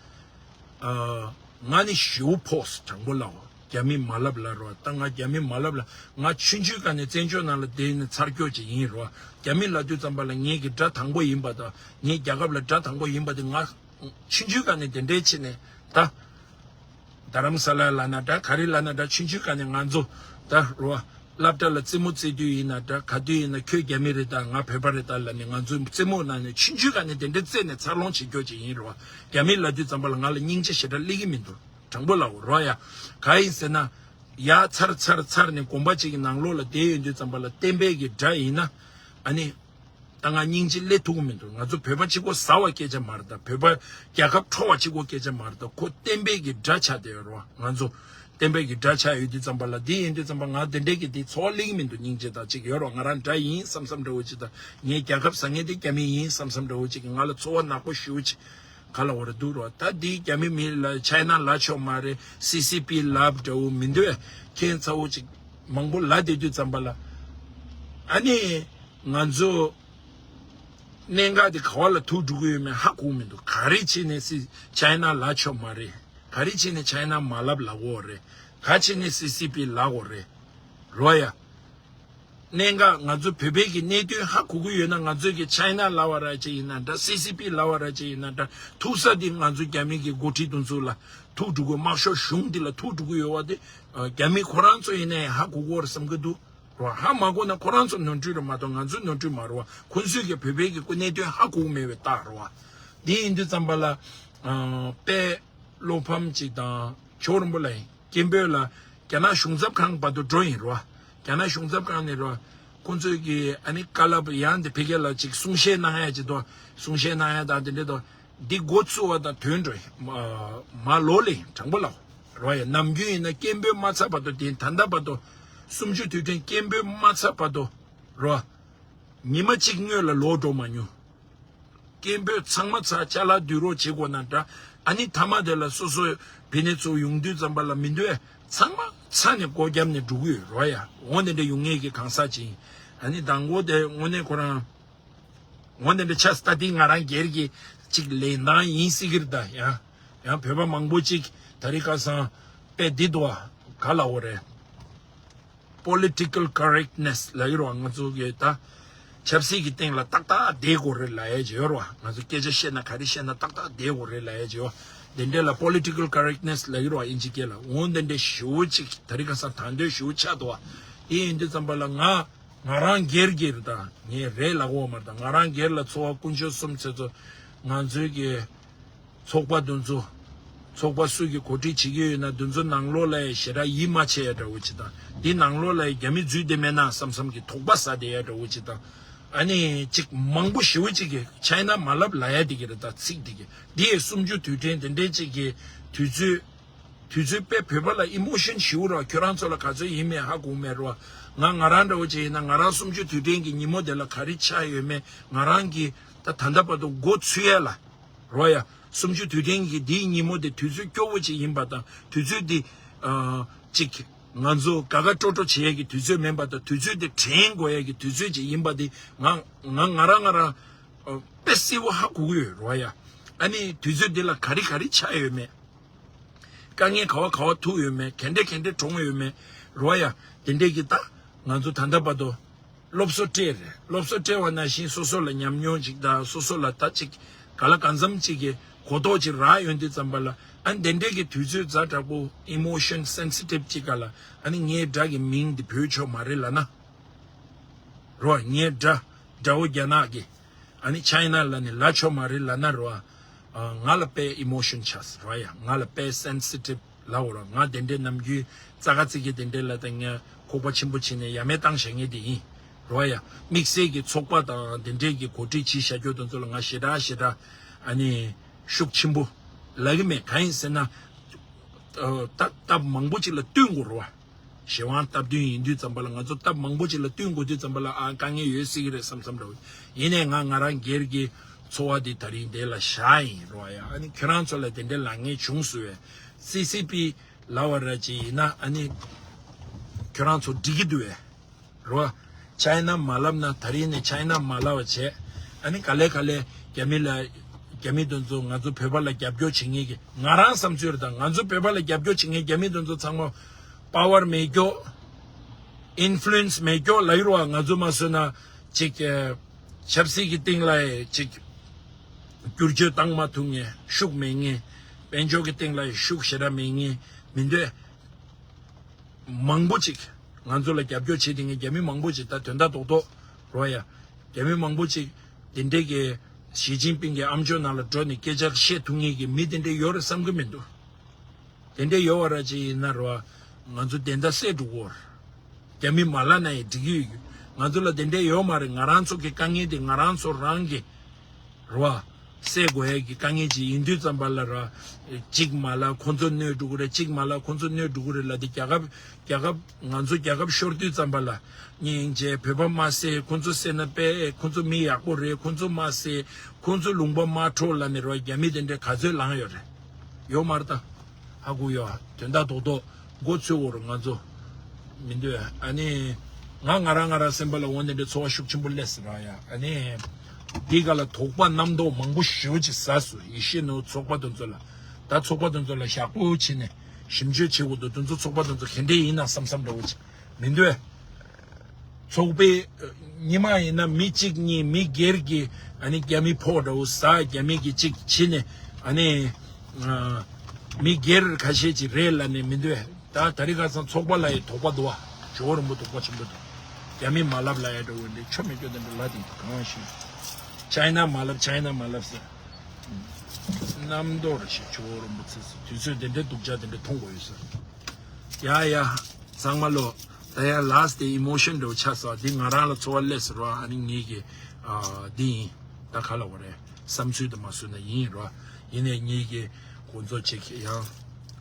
ཨ། ང་ནི་ཞེ་པོ་ཕོགས་དྲང་པོ་ལབ། རྒྱ་མི་མ་ལབ་ལབ་རོ། ད་ང་རྒྱ་མི་མ་ལབ་ལབ། ང་ཆུང་ཆུང་སྒང་ནས་བཙན་བྱོལ་ནང་ལ་བསྡད་ནས་ཚར་ཁྱོ་ཅིག་ཡིན་རོ། རྒྱ་མི་ལབ་དུས་ཙམ་པ་ལ་ངེད་ཀྱི་དགྲ་དང་པོ་ཡིན་པ་དང་། ངེད་རྒྱལ་ཁབ་ལ་དགྲ་དང་པོ་ཡིན་པ་དེ་ང་ཆུང་ཆུང་སྒང་ནས་དེ་འདྲས་བྱས་ནས་ད། རྡ་རམ་ས་ལ་ལབ་ན་འདྲ། ག་རེ་ལབ་ན་འདྲ། ཆུང་ཆུང་སྒང་ནས་ང་ཚོ་ད་རོ། སློབ་གྲྭ་ལ་རྩེད་མོ་རྩེ་དུས་ཡིན་ན་འདྲ། ག་དུས་ཡིན་ན་ཁྱོད་རྒྱ་མི་རེད་ད། ང་བོད་པ་རེད་ད་ལབ་ནས་ང་ཚོ་རྩེད་མོ་ནང་ནས་ཆུང་ཆུང་སྒང་ནས་དེ་འདྲ་རྩེད་ནས་འཚར་ལོངས་བྱེད་རྒྱུ་ཅིག་ཡིན་རོ། རྒྱ་མི་ལབ་དུས་ཙམ་པ་ལ་ང་ལ་སྙིང་རྗེ་ཞེ་དྲག་སླེབས་ཀྱི་མི་འདུག་དྲང་པོ་ལབ་རོ་ཡ། གང་ཡིན་ཟེར་ན། ཡར་ཚར་ཚར་ཚར་ནས་དགོན་པ་གཅིག་གི་ནང་ལོགས་ལ་བསྡད་ཡོང་དུས་ཙམ་པ་ལ་བསྟན་པའི་གི་དགྲ་ཡིན་ན། ཨ་ནི། ད་ང་སྙིང་རྗེ་སླེབས་ཐུབ་ཀྱི་མི་འདུག་ང་ཚོ་བོད་པ་གཅིག་པོ་ཟ་བ་སྐད་ཆ་མ་རེད་ད། བོད་པ་རྒྱལ་ཁབ་འཕྲོག་པ་གཅིག་པོ་སྐད་ཆ་མ་རེད་ད། ཁོ་བསྟན་པའི་གི་དགྲ་ཆགས་བསྡད་ཡོད་རེད་བ། ང་ཚོ་བསྟན་པའི་གི་དགྲ་ཆགས་ཡོད་དུས་ཙམ་པ་ལ། འདི་ཡིན་དུས་ཙམ་པ་ང་དེ་འདྲའི་གི་འདི་ཚོར་བ་སླེབས་ཀྱི་མི་འདུག་སྙིང་རྗེ་དང་གཅིག་ཡོད་རེད་བ། ང་རང་དགྲ་ཡིན་བསམ་བསམ་འདྲ་བོ་ཅིག་དང་། ངའི་རྒྱལ་ཁབ་ཟ་མཁན་དེ་རྒྱ་མི་ཡིན་བསམ་བསམ་འདྲ་བོ་ཅིག་གིས་ང་ལ་ཚོར་བ་ནག་པོ་ཞེ་པོ་ཅིག་ག་ལ་འོ་རེ་འདུག་རོ། ད་འདི་རྒྱ་མི་མི་ལ་ཅའི་ན་ལབ་ཆོག་མ་རེད། སི་སི་པི་ལབ་འདྲ་བོ་མི་འདུག་བས། ཁྱད་མཚར་བོ་ཅིག་མང་པོ་ལབ་བསྡད་དུས་ཙམ་པ་ལ། ཨ་ནི་ང་ཚོ་གནད་འགག་དེ་ག་བ་ལ་ཐུག་འགྲོ་གི་ཡོད་མེད་ཧ་གོ་མི་འདུག་ག་རེ་བྱས་ནས་སི་ཅའི་ན་ལབ་ཆོག་མ་རེད། ག་རེ་བྱས་ནས་ཅའི་ན་མ་ལབ་ལབ་འོ་རེད། ག་བྱས་ནས་སི་སི་པི་ལབ་འོ་རེད། རོ་ཡ། གནད་འགག་ང་ཚོ་བོད་པའི་གི་གནད་དོན་ཧ་གོ་གི་ཡོད་ན། ང་ཚོའི་གི་ཅའི་ན་ལབ་པ་ར་ཅིག་ཡིན་ན་འདྲ། སི་སི་པི་ལབ་པ་ར་ཅིག་ཡིན་ན་འདྲ། ཐུག་ས་འདི་ང་ཚོ་རྒྱ་མི་གི་འགོ་ཁྲིད་དེ་ཚོ་ལ་ཐུག་འགྲོ་གི། དམར་ཤོག་གཞུང་འདི་ལ་ཐུག་འགྲོ་གི་ཡོད་པ་དེ་རྒྱ་མི་ཁོ་རང་ཚོ་ཡིན་ན་ཡང་ཧ་གོ་གི་ཡོད་རེད་བསམ་གི་འདུག་རོ། ཧ་མ་གོ་ན་ཁོ་རང་ཚོ་ནོར་འཁྲུལ་རེད་མ་གཏོགས་ང་ཚོའི་ནོར་འཁྲུལ་མ་རེད་བ། ཁོ་ཚོས་གི་བོད་པའི་གི་གནད་དོན་ཧ་གོ་གི་མེད་པའི་རྟགས་རེད་བ། འདི་ཡིན་དུས་ཙམ་པ་ལ་ཨ་དཔེ་བློ་ཕམ་ཅིག་དང་ཇོ་བོ་རིན་པོ་ལ་ཡིན། སྐད་འབོད་ལ་རྒྱ་ནག་གཞུང་ཚབ་ཁང་བར་དུ་འགྲོ་ཡིན་རོ། རྒྱ་ནག་གཞུང་ཚབ་ཁང་ནས་རོ། ཁོང་ཚོས་ཀྱི་ཨ་ནི་བཀའ་སློབ་ཡང་དེ་ཕ་གི་ལ་ཅིག་གསུང་བཤད་གནང་ཡ་ཅིག་དོ། གསུང་བཤད་གནང་ཡ་དང་དེ་འདྲ་དོ། འདི་འགོ་ཚུགས་པ་དང་དོན་འགྲོ་ཡིན། མ་མ་ལོ་ལེ་དྲང་པོ་ལའོ། རོ་ཡ་ནམ་རྒྱུན་ཡིན་ན་སྐད་འབོད་མ་ཚར་བར་དུ་དེ་ད་ལྟ་བར་དུ་གསུམ་བཅུ་དུས་དྲན་སྐད་འབོད་མ་ཚར་བར་དུ་རོ། ཉི་མ་གཅིག་སྔོན་ལ་ལོག་འགྲོ་མ་མྱོང་། སྐད་འབོད་ཚང་མ་ཚར་ཅ་ལག་བསྡུ་རོགས་བྱེད་དགོས་ན་འདྲ། ཨ་ནི་མཐའ་མ་དེ་ལ་སོ་སོ་བི་ནེ་ཚོ་ཡོང་དུས་ཙམ་པ་ལ་མི་འདུག་ཨེ། ཚང་མ་ཚར་ནས་སྒོ་བརྒྱབ་ནས་འགྲོ་གི་ཡོད་རོ་ཡ། འོ་འདི་འདྲ་ཡོང་ངེས་ཀྱི་གང་ཟག་ཅིག་ཡིན། ཨ་ནི་དང་པོ་དེ་དངོས་གནས་ཁོ་རང་། འོ་འདི་འདྲ་ཆགས་སྟེ་ང་རང་སྒེར་གྱི་ཅིག་ལེན་སྟངས་ཡིན་སྲིད་ཀྱི་རེད་ད། ཡང་ཡང་བོད་པ་མང་པོ་ཅིག་ད་རེས་ཁ་སང་དཔེ་འདི་འདུག་བ། ག་ལབ་དགོས་རེད། Political correctness ལབ་ཀྱི་རེད་བ། ང་ཚོ་གི་ད་ཆབ་སྲིད་ཀྱི་སྟེང་ལ་ཏག་ཏག་བསྡད་དགོས་རེད་ལབ་ཡ་ཅིག་ཡོད་རེད་བ། ང་ཚོ་སྐད་ཆ་བཤད་ན་ག་རེ་བཤད་ན་ཏག་ཏག་བསྡད་དགོས་རེད་ལབ་ཡ་ཅིག་ཡོད། འདི་འདྲ་ལ་Political correctness ལབ་ཀྱི་རེད་བ། དབྱིན་ཇི་སྐད་ལ། འོ་འདི་འདྲ་ཞེ་པོ་ཅིག་ད་རེས་ཁ་སང་དང་དོད་ཞེ་པོ་ཆགས་འདུག་བ། དེ་ཡིན་དུས་ཙམ་པ་ལ་ང་ང་རང་སྒེར་གྱི་རེད་ད། ངས་རེད་ལབ་ཀྱི་ཡོད་མ་རེད་ད། ང་རང་སྒེར་ལ་ཚོར་བ་དཀོན་མཆོག་གསུམ་ཚེ་ཚོ་ང་ཚོའི་གི་ཚོགས་པ་འདི་ཚོ། ཚོགས་པ་སུ་གིས་གོ་སྒྲིག་བྱེད་ཀྱི་ཡོད་ན་འདི་ཚོ་ནང་ལོགས་ལ་ཡ་ཞེ་དྲག་ཡིད་མ་ཆེས་ཡ་འདྲ་བོ་ཅིག་དང་། འདི་ནང་ལོགས་ལ་ཡ་རྒྱ་མི་འཛུལ་བསྡད་མེད་ན་བསམ་བསམ་གྱི་དོགས་པ་ཟ་བསྡད་ཡ་འདྲ་བོ་ཅིག་དང་། ཨ་ནི་ཅིག་མང་པོ་ཞེ་པོ་ཅིག་གིས་ཆའི་ན་མ་ལབ་ལབ་ཡ་འདི་གི་རེད་ད། ཚིག་འདི་གི་འདི་ཡི་གསུམ་བཅུ་དུས་དྲན་དེ་འདྲའི་ཅིག་གི་དུས་ཚོད། དུས་ཚོད་དཔེ་བོད་པ་ལ་ཨི་མོ་ཤན་ཞེ་པོ་རེད་བ། ཁྱོད་རང་ཚོ་ལ་ག་ཚོད་ཡིན་མེད་ཧ་གོ་མེད་རེད་བ། ང་ང་རང་འདྲ་བོ་ཅིག་ཡིན་ན་ང་རང་གསུམ་བཅུ་དུས་དྲན་གྱི་ཉིན་མོ་དེ་ལ་ག་རེ་ཆགས་ཡོད་མེད་ང་རང་གིས་ད་ད་ལྟ་བར་དུ་མགོ་ཚོས་ཡ་ལ་རོ་ཡ། གསུམ་བཅུ་དུས་དྲན་གྱི་འདིའི་ཉིན་མོ་དེ་དུས་ཚོད་སྐྱོ་བོ་ཅིག་ཡིན་པ་དང་། དུས་ཚོད་འདི་ཨ་ཅིག་ང་ཚོ་དགའ་དགའ་སྤྲོ་སྤྲོ་བྱེད་ཡ་གི་དུས་ཚོད་མིན་པ་དང་། དུས་ཚོད་དེ་དྲན་དགོས་ཡ་གི་དུས་ཚོད་ཅིག་ཡིན་པ་དེ་ང་ང་ང་རང་ང་རང་ཨ་དཔེ་གསལ་བོ་ཧ་གོ་གི་ཡོད་རོ་ཡ། ཨ་ནི་དུས་ཚོད་འདི་ལ་ག་རེ་ག་རེ་ཆགས་ཡོད་མེད། དཀའ་ངལ་ག་བ་ག་བ་ཐུག་ཡོད་མེད། ག་འདྲས་ག་འདྲས་གྲོངས་ཡོད་མེད་རོ་ཡ། དེ་འདྲས་ཀྱི་ད་ང་ཚོ་ད་ལྟ་བར་དུ་སློབ་གསོ་སྤྲད་རེད། སློབ་གསོ་སྤྲད་པ་ནང་བཞིན་སོ་སོ་ལ་ཉམས་མྱོང་ཅིག་དང་། སོ་སོ་ལ་ད་ཅིག་ག་ལ་གང་འཚམ་ཅིག་གི་གོ་རྟོགས་ཅིག་རག་ཡོང་དུས་ཙམ་པ་ལ། ཨ་ནི་དེ་འདྲས་ཀྱི་དུས་ཚོད་ཛ་དྲག་པོ་ཨི་མོ་ཤན་སེན་སི་ཊིབ་ཅིག་ག་ལ། ཨ་ནི་ངའི་དགྲ་གི་མིང་འདི་འབོད་ཆོག་མ་རེད་ལབ་ན། རོ། ངའི་དགྲ་དགྲ་བོ་རྒྱ་ནག་གི་ཨ་ནི་ཆའི་ན་ལ་ནི་ལབ་ཆོག་མ་རེད་ལབ་ན་རོ། ཨ་ང་ལ་དཔེ་ཨི་མོ་ཤན་ཆགས་རོ་ཡ། ང་ལ་དཔེ་སེན་སི་ཊིབ་ལབ་རོ། ང་དེ་འདྲའི་ནམ་རྒྱུན་ཙག་ག་ཙིག་གེ་དེ་འདྲའི་ལ་ད་ངས་ཁོག་པ་ཆེན་པོ་བྱས་ནས་ཡ་མེད་བཏང་བཞག་མཁན་དེ་ཡིན་རོ་ཡ། དམིགས་བསལ་གྱི་ཚོགས་པ་དང་དེ་འདྲའི་གི་གོ་སྒྲིག་བྱས་བཞག་རྒྱུ་དེ་ཚོ་ལ་ང་ཞེ་དྲག་ཞེ་དྲག་ཨ་ནི་ཤུགས་ཆེན་པོ་ལབ་གི་མེད། གང་ཡིན་ཟེར་ན་ཨ་སྟབས་སྟབས་མང་པོ་ཅིག་ལ་བསྟུན་དགོས་རོ། གཞན་དབང་སྟབས་བསྟུན་ཡིན་དུས་ཙམ་པ་ལ། ང་ཚོ་སྟབས་མང་པོ་ཅིག་ལ་བསྟུན་དགོས་དུས་ཙམ་པ་ལ་ཨ་དཀའ་ངལ་ཡོད་སྲིད་ཀྱི་རེད་བསམ་བསམ་འདྲ་བོ། ཡིན་ནའི་ང་ང་རང་སྒེར་གྱི་ཚོར་བ་འདི་ད་རིང་འདི་ལ་བཞག་ཡིན་རོ་ཡ། ཨ་ནི་ཁྱོད་རང་ཚོ་ལ་དེ་འདྲའི་ལབ་མཁན་བྱུང་སོང་བས། སི་སི་པི་ལབ་པ་ར་ཅིག་ཡིན་ན་ཨ་ནི་ཁྱོད་རང་ཚོ་འགྲིག་གི་འདུག་བས་རོ། ཆའི་ན་མ་ལབ་ན། ད་རིང་ནས་ཆའི་ན་མ་ལབ་པ་བྱས། ཨ་ནི་ག་ལེ་ག་ལེ་རྒྱ་མི་ལ། རྒྱ་མི་དེ་ཚོ་ང་ཚོ་བོད་པ་ལ་རྒྱབ་སྐྱོར་བྱེད་མཁན་གྱི། ང་རང་བསམ་ཚུལ་རེད་ད། ང་ཚོ་བོད་པ་ལ་རྒྱབ་སྐྱོར་བྱེད་མཁན་རྒྱ་མི་དེ་ཚོ་ཚང་མ་པ་ཝར་མེད་ཀྱོག་ཨིན་ཕུ་ལུ་ཨེན་སི་མེད་ཀྱོག་ལབ་ཡོད་རེད་བ། ང་ཚོ་མ་བཟོས་ན་ཅིག་ཨ་ཆབ་སྲིད་ཀྱི་སྟེང་ལ་ཅིག་བསྒྱུར་བཅོས་བཏང་མ་ཐུབ་མཁན། ཤུགས་མེད་མཁན། དཔལ་འབྱོར་གྱི་སྟེང་ལ་ཤུགས་ཞེ་དྲག་མེད་མཁན་མི་འདུག་མང་པོ་ཅིག་ང་ཚོ་ལ་རྒྱབ་སྐྱོར་བྱེད་དེ་ངས་རྒྱ་མི་མང་པོ་ཅིག་ད་དོན་དག་རྡོག་རྡོག་རོ་ཡ། རྒྱ་མི་མང་པོ་ཅིག་དེ་འདྲས་ཀྱི་ཞི་ཅིན་ཕིང་གི་ཨམ་ཅོག་ནང་ལ་འགྲོ་ནས་སྐད་ཆ་བཤད་ཐུབ་མཁན་གྱི་མི་དེ་འདྲས་ཡོད་རེད་བསམ་གི་མི་འདུག་དེ་འདྲས་ཡོད་བ་ར་ཅིག་ཡིན་ན་རོ། ང་ཚོ་བདེན་མཐའ་གསལ་འགྲོ་གི་ཡོད་རེད། རྒྱ་མི་མ་ལབ་ན་ཡང་འགྲིག་གི་ཡོད། ང་ཚོ་ལ་དེ་འདྲས་ཡོད་མ་རེད། ང་རང་ཚོ་གི་དཀའ་ངལ་དེ་ང་རང་ཚོ་རང་གི་རེད་བ། སེལ་དགོས་ཡ་གི་དཀའ་ངལ་ཅིག་ཡིན་དུས་ཙམ་པ་ལ་ར། གཅིག་མ་ལབ་ཁོ་ཚོ་གནོད་འགྲོ་གི་རེད། གཅིག་མ་ལབ་ཁོ་ཚོ་གནོད་འགྲོ་གི་རེད་ལབ་དེ། རྒྱལ་ཁབ་རྒྱལ་ཁབ་ང་ཚོ་རྒྱལ་ཁབ་ཤོར་དུས་ཙམ་པ་ལ། སྙིང་རྗེ། བོད་པ་མ་བསད། ཁོ་ཚོ་བསད་ན་དཔེ། ཁོ་ཚོ་མི་ཡག་པོ་རེད། ཁོ་ཚོ་མ་བསད། ཁོ་ཚོ་ལུང་པ་མ་འཕྲོག་ལབ་ནས་རོ། རྒྱ་མི་དེ་འདྲས་ག་ཚོད་ལངས་ཡོད་རེད། ཡོད་མ་རེད་ད། ཧ་གོ་ཡོད། དོན་དག་རྡོག་རྡོག་མགོ་ཚོས་འོར་ང་ཚོ་མི་འདོད། ཨ་ནི་ང་ང་རང་ང་རང་སེམས་པ་ལ་འོ་འདི་འདྲའི་ཚོར་བ་ཤུགས་ཆེན་པོ་སླེབས་སོང་ར་ཡ། ཨ་ནི་འདི་ག་ལ་དོགས་པ་རྣམ་རྟོག་མང་པོ་ཞེ་པོ་ཅིག་ཟ་སོང་། ཡེ་ཤེས་ནོར་ཚོགས་པ་དེ་ཚོ་ལ། ད་ཚོགས་པ་དེ་ཚོ་ལ་ཞག་པོ་བྱས་ནས་ཞིབ་འཇུག་བྱེད་དགོས་འདུག་དེ་ཚོ་ཚོགས་པ་དེ་ཚོ་ག་འདྲས་ཡིན་ན་བསམ་བསམ་འདྲ་བོ་ཅིག་མི་འདོད། ཚོགས་པའི་ཉི་མ་ཡིན་ན་མི་གཅིག་གཉིས་མི་སྒེར་གྱི་ཨ་ནི་རྒྱ་མི་ཕོག་འདྲ་བོ་ཟ། རྒྱ་མི་གི་གཅིག་བྱས་ནས་ཨ་ནི་ཨ་མི་སྒེར་ཁ་ཤས་ཅིག་རེད་ལབ་ནས་མི་འདོད། ད་ད་རིང་ཁ་སང་ཚོགས་པ་ལ་ཡི་དོགས་པ་འདུག་བ། ཇོ་བོ་རིན་པོ་དོགས་པ་ཆེན་པོ་འདུག་རྒྱ་མི་མ་ལབ་ལབ་ཡ་འདྲ་བོ་འདི་ཆོ་མེད་སྐྱོ་དེ་འདྲ་ལབ་དེ་གང་ཤེས། ཆའི་ན་མ་ལབ། ཆའི་ན་མ་ལབ་ཟེར། རྣམ་རྟོག་རེ་ཞིག་ཇོ་བོ་རིན་པོ་ཆེ་ཟེར་དུས་ཚོད་དེ་འདྲའི་སྡུག་ཅག་དེ་འདྲ་མཐོང་དགོས་ཡོད་ཟེར། ཡ་ཡ། ཚང་མ་ལོ། ད་ཡ་ལཱསི་ཊི་དེ་ཨི་མོ་ཤན་འདྲ་བོ་ཆགས་སོང་། འདི་ང་རང་ལ་ཚོར་བ་སླེབས་སོང་ར། ཨ་ནི་ངེད་ཀྱི་ཨ་འདི་ཡིན། ད་ག་ལབ་དགོས་རེད། བསམ་ཚུལ་དུ་མ་བཟོས་ན་ཡིན་རོ། ཡིན་ནའི་ངེད་ཀྱི་ཁོང་ཚོ་ཅིག་ཡང་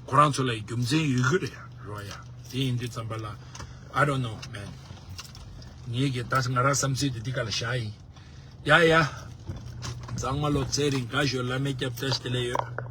ཁོ་རང་ཚོ་ལ་རྒྱུ་མཚན་ཡོད་རྒྱུ་རེད་རོ་ཡ། དེ་ཡིན་དུས་ཙམ་པ་ལ། I don't know, man. ངེད་ཀྱི་ད་ང་རང་བསམ་ཚུལ་དེ་འདི་ག་ལ་བཞག་ཡིན། ཡ་ཡ། གཙང་མ་ལོ་ཚེ་རིང་དགའ་ཞོ་བླ་མའི་སྐྱབས་བཀྲ་ཤིས་བདེ་ལེགས་ཡོད།